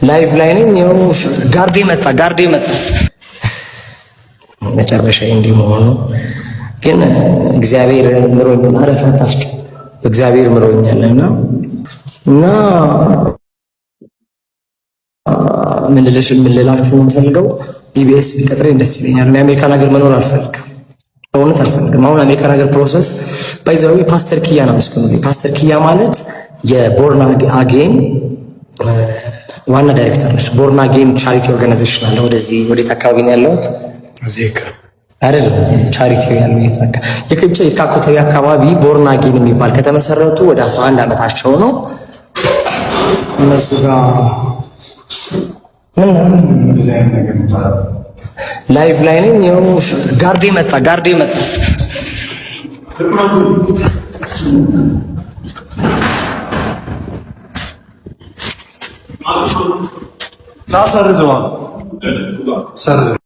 Live ላይ ነኝ። ይኸው ጋርዴ መጣ፣ ጋርዴ መጣ። መጨረሻ እንዲህ መሆኑ ግን እግዚአብሔር ምሮኛል። አረፋ እግዚአብሔር ምሮኛል እና ምን ልልሽ ምን ልላችሁ ነው የምፈልገው ኢቢኤስ ቢቀጥረኝ ደስ ይለኛል። የአሜሪካን ሀገር መኖር አልፈልግም፣ በእውነት አልፈልግም። አሁን አሜሪካን ሀገር process by the way ፓስተር ኪያ ነው መስኩ። ፓስተር ኪያ ማለት የ Born Again ዋና ዳይሬክተር ነች። Born Again charity organization አለ። ወደዚህ ወዴት አካባቢ ነው ያለሁት? አይደለም charity ያለው የት የካ ኮተቤ አካባቢ Born Again የሚባል ከተመሰረቱ ወደ 11 ዓመታቸው ነው። እነሱ ጋር ምን live ላይ ነኝ። ይኸው ጋርዴ መጣ፣ ጋርዴ መጣ። ሰርዘዋል። ሰርዘው